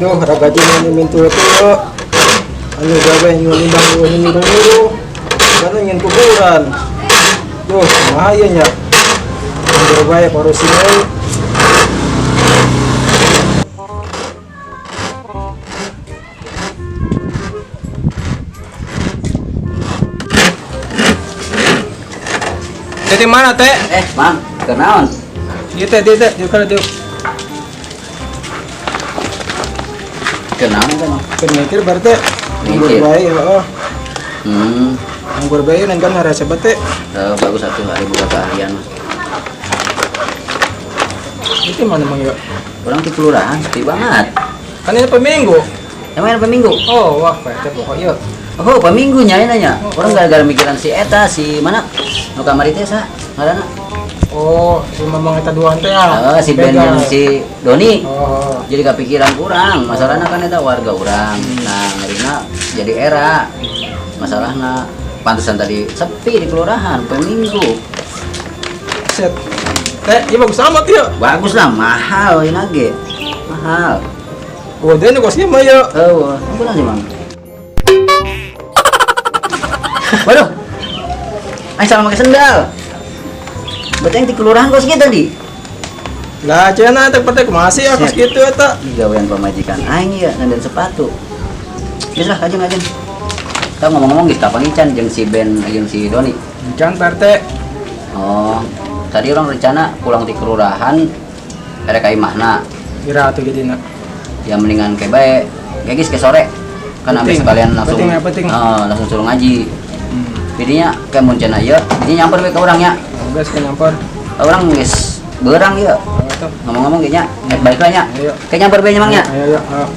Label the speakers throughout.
Speaker 1: Duh, ragaji ini mintu itu anu gawe nyumbang nyuruh-nyuruh. Karena ingin kuburan. Duh, bahaya nya. Berbahaya korupsi euy. Teh mana teh?
Speaker 2: Mang, kenaon?
Speaker 1: Ieu teh, teh, teh, dieu kana dieu.
Speaker 2: Kenaon teh, Mang?
Speaker 1: Keur mikir berarti nganggur bae heeh. Nganggur bae ngan kan harasa teh.
Speaker 2: Bagus satu hari buka keahlian, Mas.
Speaker 1: Itu mana Mang ya?
Speaker 2: Orang di kelurahan sepi banget.
Speaker 1: Kan ini peminggu.
Speaker 2: Emang ini peminggu?
Speaker 1: Oh, wah, Pak RT pokoknya.
Speaker 2: Oh, peminggu nya nanya. Orang gara-gara mikiran si eta, si mana? Nu kamari teh sa? Ngaranna?
Speaker 1: Oh, si Mamang eta duaan teh ah.
Speaker 2: Oh, si Ben jeung si Doni.
Speaker 1: Oh.
Speaker 2: Jadi kepikiran kurang, masalahna kan eta warga urang. Nah, ngerina jadi era. Masalahna pantesan tadi sepi di kelurahan peminggu.
Speaker 1: Set. Teh, ieu bagus amat ya.
Speaker 2: Bagus lah, mahal ieu ge. Mahal.
Speaker 1: Oh, dia nu kos ieu mah ya.
Speaker 2: Eueuh, ampun sih, Mang. Waduh. Aing salah make sendal. Berarti yang di kelurahan kos kitu tadi.
Speaker 1: Lah, cenah teh partai kumaha sih kos kitu eta?
Speaker 2: Ih, gawean pamajikan aing ieu ngandan sepatu. Geus lah, kajeng-kajeng. Tah ngomong-ngomong geus kapan Ican jeung si Ben jeung si Doni?
Speaker 1: Ican Pak RT.
Speaker 2: Oh, tadi orang rencana pulang di kelurahan erek ka imahna.
Speaker 1: Ira atuh jadina.
Speaker 2: Ya mendingan ke bae. Kayak geus ke sore. Kan habis sekalian langsung.
Speaker 1: Penting, penting.
Speaker 2: Heeh, langsung suruh ngaji. Jadinya kayak mun cenah ieu, jadinya nyamper we ka urang nya.
Speaker 1: Geus ke nyamper.
Speaker 2: Urang geus beurang ieu. Ngomong-ngomong ge nya, balik lah nya. Kayak nyamper bae nya Mang nya.
Speaker 1: Ayo, ayo.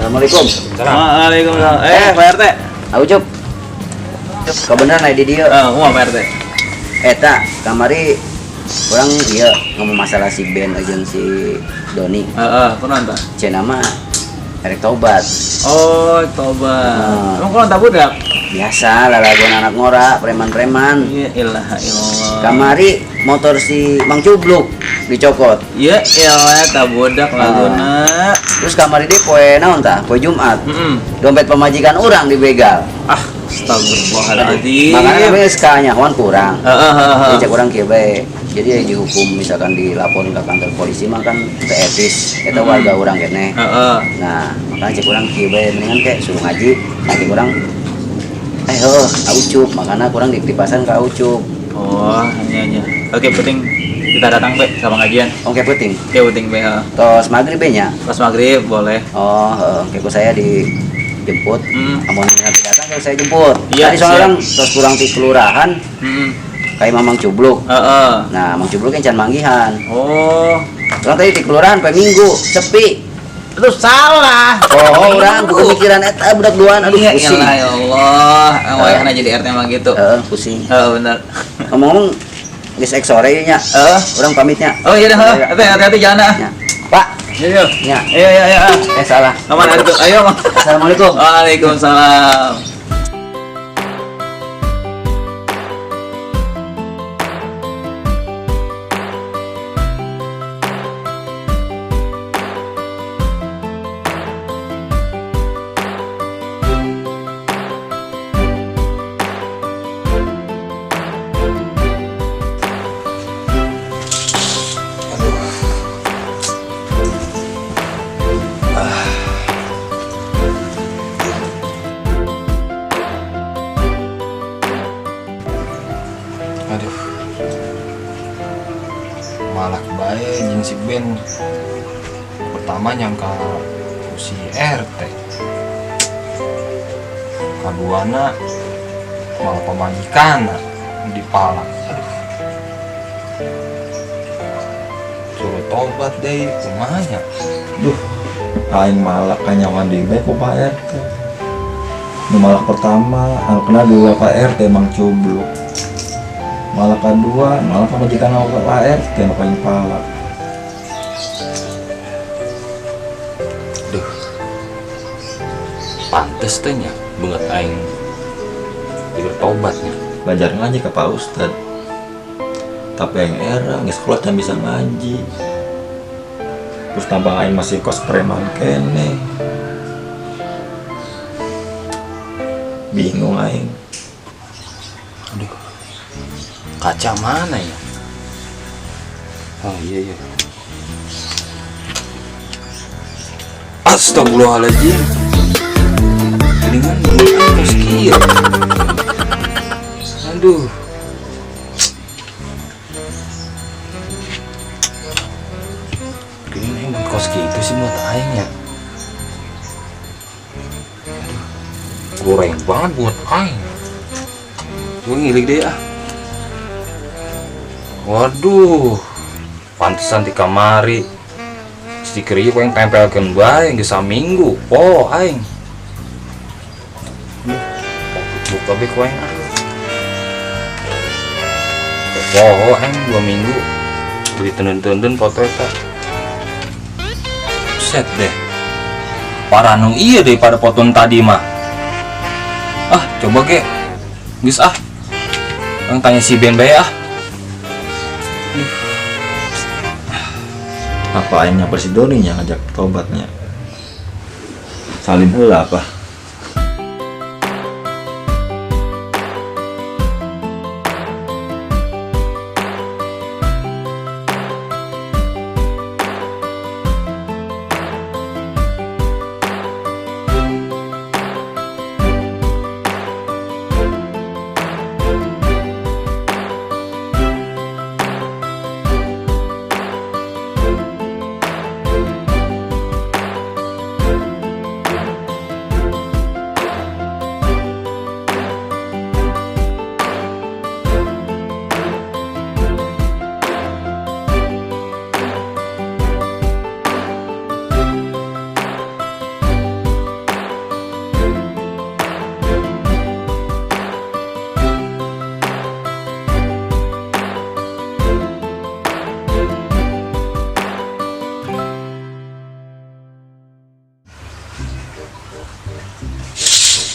Speaker 2: Assalamualaikum.
Speaker 3: Waalaikumsalam. Pak RT.
Speaker 2: Aku Cup. Kebenaran aya di dieu.
Speaker 3: Heeh, kumaha Pak RT?
Speaker 2: Eta kamari urang ieu ngomong masalah si Ben jeung si Doni.
Speaker 3: Heeh, kunaon tah?
Speaker 2: Cenah mah erek tobat.
Speaker 3: Oh, tobat. Emang kunaon tah budak?
Speaker 2: Biasa lalaguan anak ngora, preman-preman.
Speaker 3: Ya ilaha illallah.
Speaker 2: Kamari motor si Mang Cubluk dicokot.
Speaker 3: Ya iyalah tah budak laguna.
Speaker 2: Terus kamari dia poe naon tah? Poe Jumat. Dompet pemajikan urang dibegal.
Speaker 3: Ah, astagfirullahaladzim.
Speaker 2: Makanya we kanyahoan kurang.
Speaker 3: Heeh.
Speaker 2: Jadi cek urang kieu bae. Jadi yang dihukum misalkan dilaporin ke kantor polisi mah kan teu etis. Eta warga urang keneh.
Speaker 3: Heeh.
Speaker 2: Nah, makanya cek urang kieu bae mendingan kayak suruh ngaji, nah cek urang heuh, Ucup, makanya kurang ditipasan ke Ucup.
Speaker 3: Oh, iya iya. Oke, penting kita datang be sama ngajian.
Speaker 2: Oke, penting.
Speaker 3: Oke, penting be.
Speaker 2: Tos maghrib be nya.
Speaker 3: Tos maghrib boleh.
Speaker 2: Oh, heeh, oke, ku saya dijemput. Amun nanti datang ku saya jemput.
Speaker 3: Iya,
Speaker 2: tadi soalnya orang tos kurang di kelurahan. Kayak Mamang Cubluk.
Speaker 3: Heeh.
Speaker 2: Nah, Mang Cubluk yang can manggihan.
Speaker 3: Oh.
Speaker 2: Orang tadi di kelurahan poe Minggu sepi.
Speaker 3: Itu salah.
Speaker 2: Oh, orang bukan mikiran eta budak duaan, aduh
Speaker 3: iya,
Speaker 2: pusing.
Speaker 3: Iyalah, ya Allah. Wayahna jadi RT emang gitu.
Speaker 2: Heeh, pusing.
Speaker 3: Heeh, bener.
Speaker 2: Ngomong-ngomong geus ek sore ieu nya.
Speaker 3: Heeh.
Speaker 2: Urang pamitnya.
Speaker 3: Oh iya dah, heeh. Hati-hati jalan ah.
Speaker 2: Ya. Pak.
Speaker 3: Iya, iya.
Speaker 2: Ya.
Speaker 3: Iya, iya, iya.
Speaker 2: Salah.
Speaker 3: Aman atuh. Ayo, Mang.
Speaker 2: Assalamualaikum.
Speaker 3: Waalaikumsalam.
Speaker 4: Aduh, malah bae jeung si Ben. Pertama nyangka si RT, kaduana malah pamajikan dipalak. Aduh, suruh tobat deh, kumaha nya. Duh.
Speaker 5: Aing malak kanyawan deui bae ku Pak RT. Nu malak pertama, anu kena dua Pak RT Mang Cubluk. Malak kedua, malak pamajikan Pak RT nu paling palak.
Speaker 4: Duh. Pantes teh nya beungeut aing jadi bertobatnya.
Speaker 5: Belajar ngaji ke Pak Ustad. Tapi aing era geus sekolah can bisa ngaji. Terus tampang aing masih kos preman kene. Bingung aing.
Speaker 4: Aduh. Kaca mana ya? Oh iya iya. Astagfirullahaladzim. Geningan kos kieu. Aduh. Gini emang kos gitu sih buat aing ya. Aduh. Goreng banget buat aing. Gue ngilik deh ah. Waduh, pantesan di kamari stiker ieu yang tempelkeun bae geus saminggu. Oh, aing. Aduh, buka be ku aing ah. Oh, aing 2 minggu beli tenden-tenden foto eta. Set deh. Parah nu ieu daripada foto tadi mah. Ah, coba ge. Geus ah. Ang tanya si Ben bae ah.
Speaker 5: Apa aing nyamper si Doni nya ngajak tobatnya? Salim heula apa?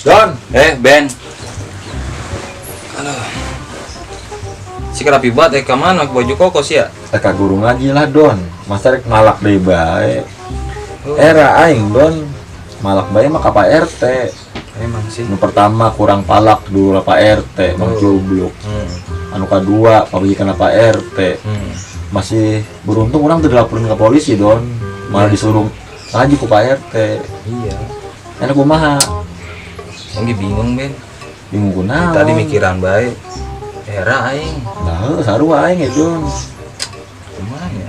Speaker 4: Don, Ben. Aduh. Si rapi banget ka mana baju koko sih ya?
Speaker 5: Ka guru ngaji lah Don. Masa rek malak deui bae.
Speaker 4: Oh.
Speaker 5: Era aing Don. Malak bae mah ka Pak RT.
Speaker 4: Emang sih.
Speaker 5: Nu pertama kurang palak dulu lah Pak RT, Mang
Speaker 4: Oh.
Speaker 5: Cubluk. Anu kadua pamajikan Pak RT. Masih beruntung orang tuh dilaporin ke polisi Don. Malah
Speaker 4: Iya.
Speaker 5: disuruh ngaji ku Pak RT.
Speaker 4: Iya.
Speaker 5: Enak kumaha?
Speaker 4: Lagi bingung Ben.
Speaker 5: Bingung kunaon?
Speaker 4: Tadi mikiran bae. Era aing.
Speaker 5: Nah, heuh, sarua aing ya Don.
Speaker 4: Kumaha ya?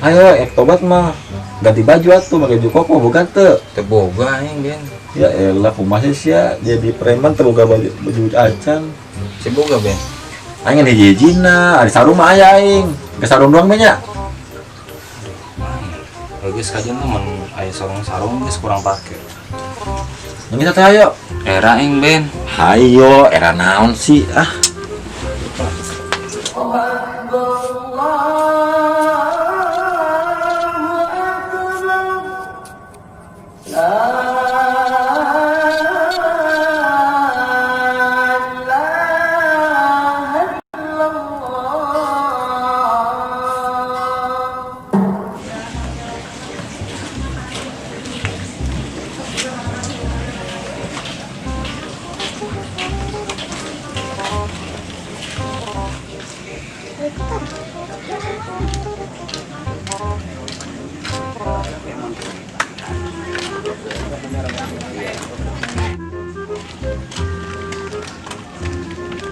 Speaker 5: Ayo, ek tobat mah. Ganti baju atuh, make baju koko boga teu?
Speaker 4: Teu boga aing Ben.
Speaker 5: Ya elah, kumaha sih sia jadi preman teu boga baju acan.
Speaker 4: Si boga Ben.
Speaker 5: Aing ngan hiji-hijina, ari sarung mah aya aing. Geus sarung doang nya.
Speaker 4: Bagus kajian mah mun aya sarung-sarung geus kurang pake.
Speaker 5: Yang kita teh ayo.
Speaker 4: Era aing Ben.
Speaker 5: Hayo, era naon sih ah.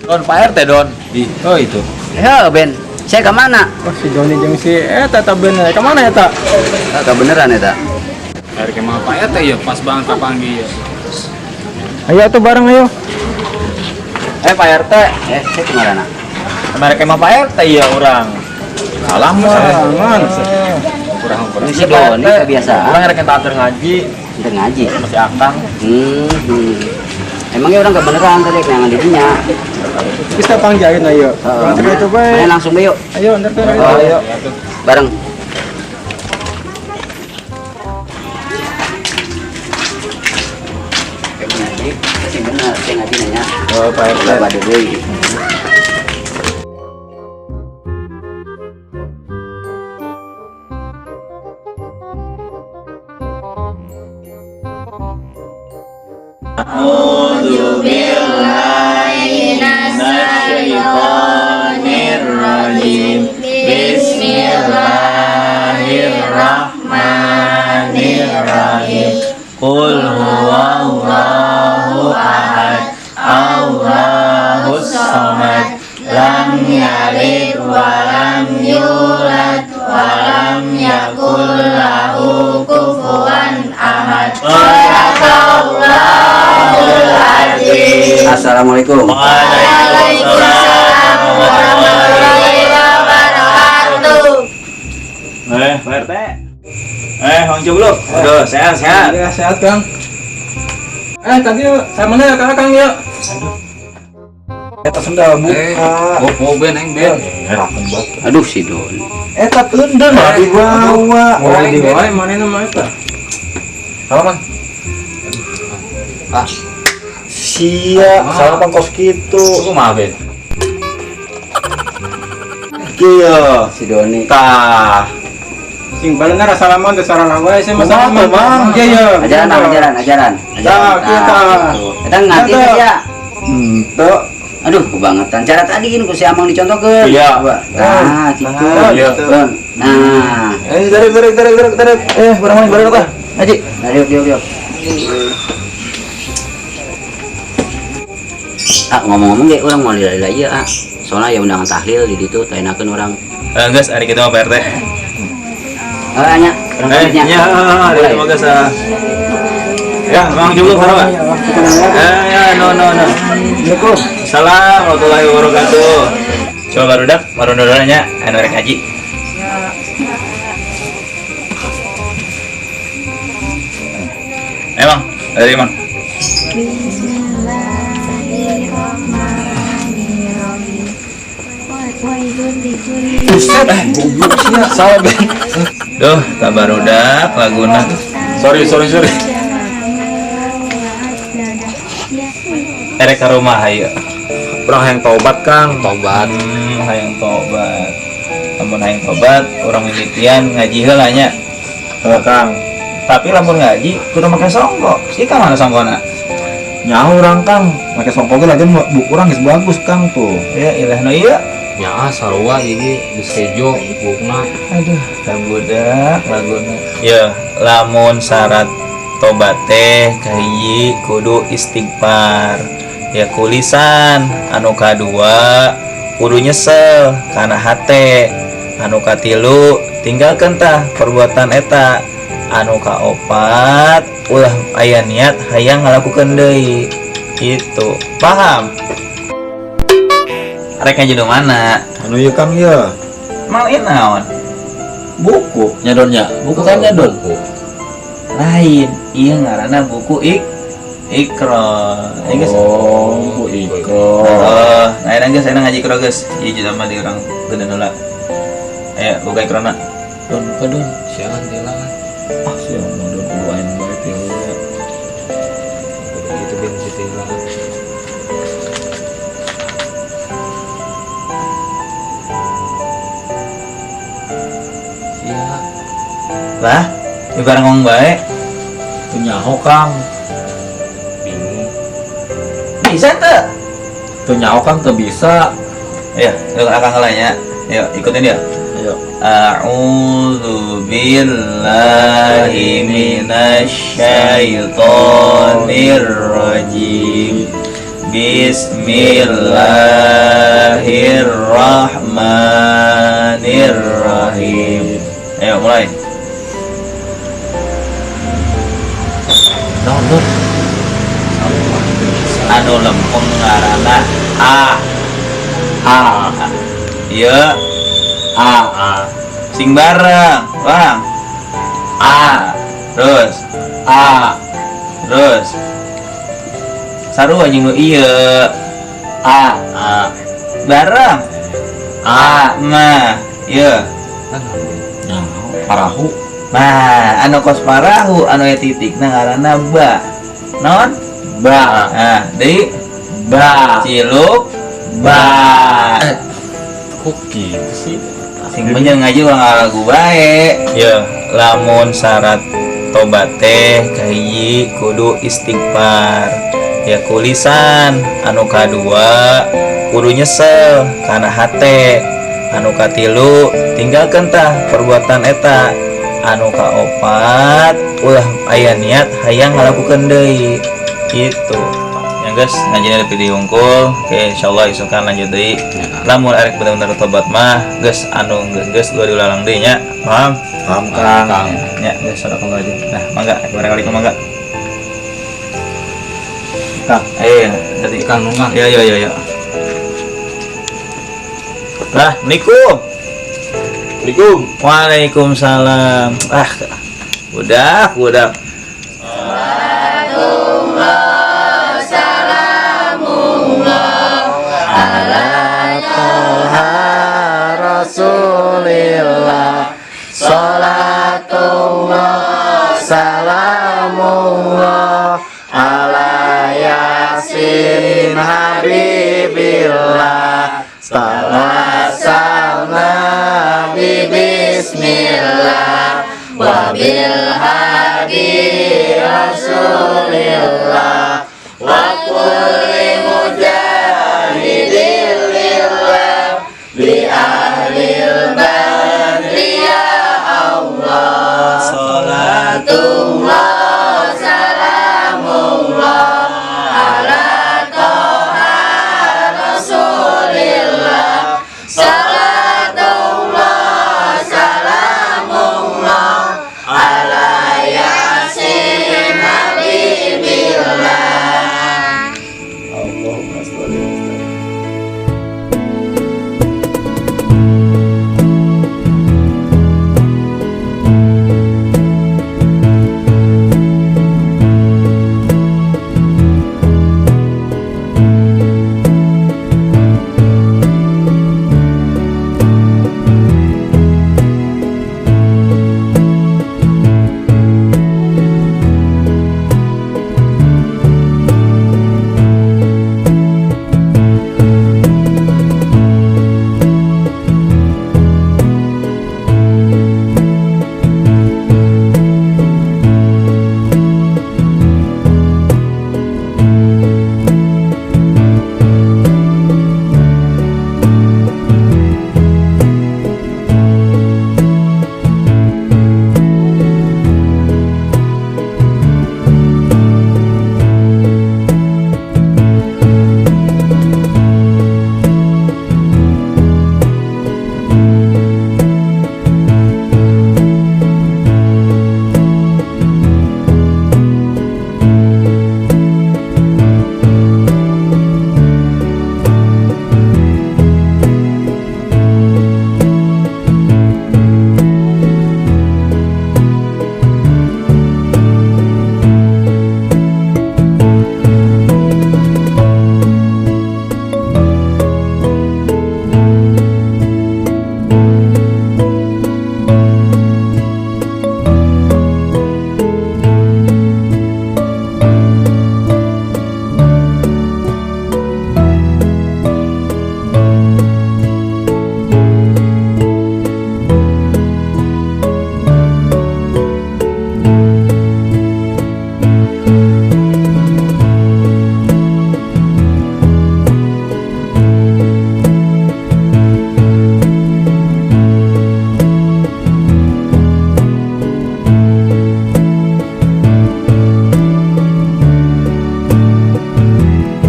Speaker 3: Don, Pak RT Don.
Speaker 4: Di, oh itu.
Speaker 2: Ya Ben, saya ke mana?
Speaker 1: Oh si Doni jeung si eta ta bener. Ka mana eta?
Speaker 2: Eta beneran eta.
Speaker 3: Air kemah Pak RT ya pas banget kapanggih ya.
Speaker 1: Ayo atuh bareng ayo.
Speaker 3: Pak RT.
Speaker 2: Saya ke mana?
Speaker 3: Kemarin kemah Pak RT ya orang.
Speaker 5: Salam.
Speaker 1: Salam.
Speaker 4: Kurang kurang.
Speaker 2: Si Doni kebiasaan.
Speaker 4: Urang rek anter ngaji
Speaker 2: Udah ngaji.
Speaker 4: masih akang.
Speaker 2: Emangnya urang gak beneran tadi yang didinya.
Speaker 1: Bisa pangjain ayo.
Speaker 2: Heeh.
Speaker 1: Antar itu bae.
Speaker 2: Mana langsung deh yuk.
Speaker 1: Ayo antar tuh.
Speaker 2: Oh,
Speaker 1: Ayo.
Speaker 2: Bareng. Ngaji, sing bener, sing ngaji nanya.
Speaker 5: Oh, Pak RT.
Speaker 2: Bapak deui.
Speaker 3: Bismillahirrahmanirrahim. Qul huwallahu ahad. Allahus samad. Lam yalid wa lam yulad wa lam yakul lahu kufuwan ahad. Shadaqallahul azim.
Speaker 2: Assalamualaikum.
Speaker 3: Waalaikumsalam warahmatullahi wabarakatuh. Pak RT. Bang Cubluk. Aduh, sehat, sehat.
Speaker 1: Ya, sehat, Kang. Tadi yuk, sama mana ya, Kang, Kang yuk.
Speaker 5: Eta sendal buka.
Speaker 4: Oh, ben aing ben.
Speaker 2: Aduh si Don.
Speaker 5: Eta teunden mah dibawa.
Speaker 1: Mau dibawa mana nama eta?
Speaker 5: Salaman.
Speaker 4: Ah,
Speaker 5: Sia, salaman kos kitu.
Speaker 4: kumaha ben?
Speaker 5: Kieu.
Speaker 2: Si Doni.
Speaker 5: Tah.
Speaker 1: Sing bener salaman teh sarana wae sih
Speaker 5: Kumaha
Speaker 1: masalah
Speaker 5: tuh, Bang?
Speaker 1: Iya, iya.
Speaker 2: Ajaran, ajaran, ajaran.
Speaker 1: Tah, kita.
Speaker 2: gitu. Eta nganti
Speaker 1: Eta.
Speaker 2: geus ya.
Speaker 5: Henteu.
Speaker 2: Aduh, kebangetan. Cara tadi ini ku si Amang dicontohkeun.
Speaker 4: Iya.
Speaker 2: Nah, gitu.
Speaker 5: Iya.
Speaker 2: Nah,
Speaker 5: Tarik tarik tarik tarik tarik. Barang mana barang apa? Haji.
Speaker 2: nah yuk, yuk, yuk. Ah, ngomong-ngomong ge urang mau lila-lila ieu ah. Soalnya ya undangan tahlil di ditu taenakeun urang.
Speaker 3: Geus, ari kitu mah Pak RT.
Speaker 2: Ah, nya, urang pamitnya.
Speaker 3: Ya, ari kitu mah geus. Ah. Ya, Bang Cubluk sarua. Ya, no no no.
Speaker 1: Assalamualaikum.
Speaker 3: Salam warahmatullahi wabarakatuh. Coba barudak, baru nya anu rek ngaji. Emang, dari emang.
Speaker 6: Bismillahirrahmanirrahim. Wailul likulli
Speaker 5: Buset, goblok sia. Salah ben.
Speaker 3: Duh, tak barudak laguna.
Speaker 4: Sorry, sorry, sorry.
Speaker 3: Erek ka rumah ayo.
Speaker 5: Urang hayang tobat, Kang.
Speaker 4: Tobat.
Speaker 3: Hayang tobat. Lamun hayang tobat, urang mimitian ngaji heula nya.
Speaker 5: Heuh, Kang.
Speaker 3: Tapi lamun ngaji kudu make songko. Sih ka mana songkona?
Speaker 5: Nyaho urang, Kang. Make songko ge lagi buku urang geus bagus, Kang tuh.
Speaker 3: Ya ilah nu ieu.
Speaker 4: Ya, sarua ieu geus hejo bukna.
Speaker 3: Aduh, tak budak laguna. Ya, lamun syarat tobat teh kahiji kudu istighfar. Ya kulisan, anu kadua kudu nyesel kana hate. Anu katilu tinggalkeun tah perbuatan eta. Anu kaopat ulah aya niat hayang ngalakukeun deui. Gitu. Paham? Rek ngaji nu mana?
Speaker 5: Anu ieu Kang ya.
Speaker 3: Mang ieu naon?
Speaker 5: Buku.
Speaker 4: Nyadonnya, buku kan nyadon.
Speaker 3: Lain, ieu ngaranna buku Iqra. Ieu geus.
Speaker 5: Oh, buku Iqra.
Speaker 3: Oh, nah enak geus, enak ngaji Iqra geus. Ieu jeung sama di urang geudeun heula. Ayo buka Iqrana.
Speaker 4: Don, buka don. Sialan tilangan.
Speaker 5: Ah, sia mah don kudu aing bae teh heula.
Speaker 4: Kudu gitu ben si tilangan. Sia.
Speaker 3: Lah, di barang ngomong bae.
Speaker 5: Teu nyaho, Kang.
Speaker 4: Bingung.
Speaker 3: Bisa teu?
Speaker 5: Teu nyaho, Kang, teu bisa.
Speaker 3: Ayo, yuk akang heula nya. Ayo, ikutin dia.
Speaker 5: Ayo.
Speaker 3: A'udzu billahi minasyaitonir rajim. Bismillahirrahmanirrahim. Ayo mulai.
Speaker 5: Naon, Don?
Speaker 3: Anu lempeng ngaranna A.
Speaker 5: A.
Speaker 3: Ieu
Speaker 5: A.
Speaker 3: A. Sing bareng, Bang. A. Terus A. Terus sarua jeung nu ieu. A.
Speaker 4: A.
Speaker 3: Bareng. A mah. Ieu.
Speaker 5: Nah, parahu.
Speaker 3: Nah, anu kos parahu anu aya titikna ngaranna ba. Naon?
Speaker 4: Ba.
Speaker 3: Nah, deui
Speaker 4: Ba.
Speaker 3: Ciluk ba.
Speaker 4: Kok gitu sih?
Speaker 3: Sing bener ngaji ulah ngalagu bae. Ya, lamun syarat tobat teh kahiji kudu istighfar. Ya ku lisan, anu kadua kudu nyesel kana hate. Anu katilu tinggalkeun tah perbuatan eta. Anu kaopat ulah aya niat hayang ngalakukeun deui. Gitu. Ya guys, ngajina lebih diungkul. Oke, insyaallah isukan lanjut deui. Lamun arek bener-bener tobat mah geus anu geus geus ulah diulang deui nya. Paham?
Speaker 5: Paham, Kang.
Speaker 4: Kang.
Speaker 3: Ya, geus sadaqallah aja. Nah, mangga barangkali mangga.
Speaker 5: Kang.
Speaker 3: Tadi
Speaker 4: Kang nunggang.
Speaker 3: Ya ya ya ya. Lah, Assalamualaikum.
Speaker 4: Assalamualaikum.
Speaker 3: Waalaikumsalam. Ah, udah, udah.
Speaker 5: Rasulillah Salatullah Salamullah ala Yasin Habibillah Salam Nabi Bismillah Wabil hadi Rasulillah Wa kulli